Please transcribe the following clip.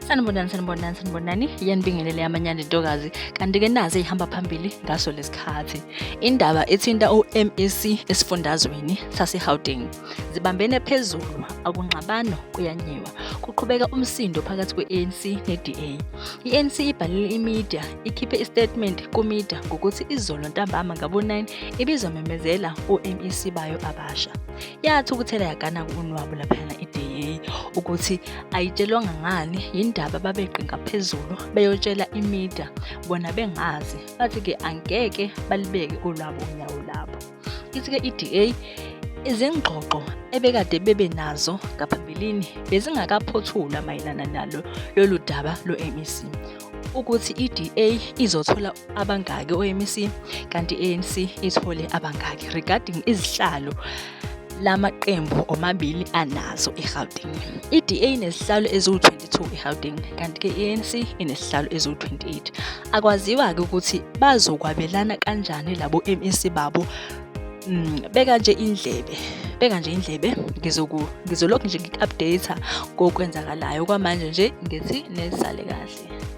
Sanibonani, sanibonani, sanibonani. Iyanibingelele amanyanda intokazi. Kanti-ke nazi ey'hamba phambili ngaso lesikhathi. Indaba ethinta u-MEC esifundazweni saseGauteng. Zibambene phezulu, akungxabano kuyanyiwa. Kuqhubeka umsindo phakathi kwe-ANC ne-DA. I-ANC ibhalele imedia, ikhiphe istatement kumedia ngokuthi izolo ntambama ngabo-9 ibizomemezela o-MEC bayo abasha. Yathukuthela yagana unwabu laphayana i-DA ukuthi ayitshelwanga ngani yindaba babeqe ngaphezulu beyotshela imedia bona bengazi bathi-ke angeke balibeke olwabo unyawo labo. Ithi-ke i-DA izingxoxo ebekade bebe nazo ngaphambilini bezingakaphothulwa mayelana nalo lolu daba lo-MEC ukuthi i-DA izothola abangaki o-MEC kanti i-ANC ithole abangaki regarding izihlalo lamaqembu omabili anazo eGauteng. I-DA inezihlalo eziwu-22 eGauteng kanti-ke i-ANC inezihlalo eziwu-28. Akwaziwa-ke ukuthi bazokwabelana kanjani labo MEC babo. Beka nje indlebe, beka nje indlebe, ngizolokhu nje ngiku-update kokwenzakalayo. Kwamanje nje ngithi nisale kahle.